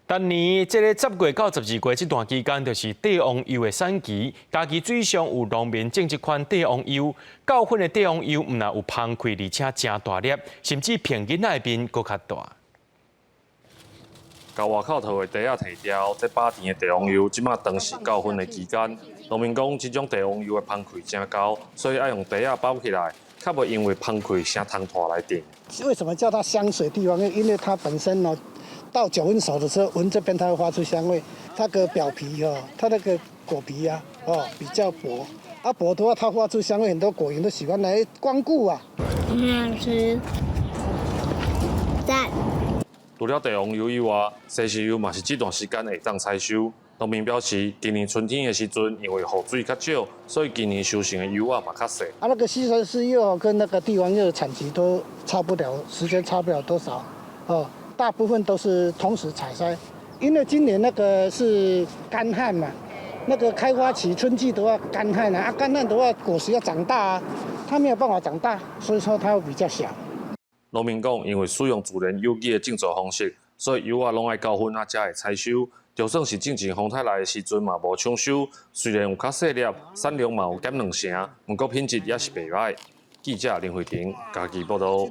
逐年這个10月到12月這段期間，就是帝王柚的產期。嘉義水上有農民種這款帝王柚，夠粉的帝王柚毋但有芳氣，而且誠大粒，甚至爿囡仔的面閣較大。共外口套的袋仔提掉，這飽甜的帝王柚，這馬當是夠粉的期間。農民講，這種帝王柚的芳氣誠厚，所以愛用袋仔包起來，較袂因為芳氣聲通拖來頂。為什麼叫它香水帝王柚？因為它本身呢，到9分熟的時候，聞這邊它會發出香味。它個表皮哦，它那個果皮啊，哦比較薄，啊薄的話，它發出香味，很多果蠅都喜歡來光顧啊。很好吃，讚。除了帝王柚以外，西施柚嘛是這段時間會當採收。農民表示，今年春天的時陣，因為雨水較少，所以今年收成的柚仔嘛較細。啊，那個西施柚跟那個帝王柚的產期都差不了，時間差不了多少，哦。大部分都是同時採摘，因為今年那個是乾旱嘛，那個開花期春季的話乾旱啊，啊乾旱的話果實要長大啊，它沒有辦法長大，所以說它會比較小。農民講，因為使用自然有機的種作方式，所以柚仔攏愛夠粉仔才會採收。就算是進前風颱來的時陣嘛無搶收，雖然有較細粒，產量嘛有減兩成，毋過品質也是袂䆀。記者林慧婷嘉義報道。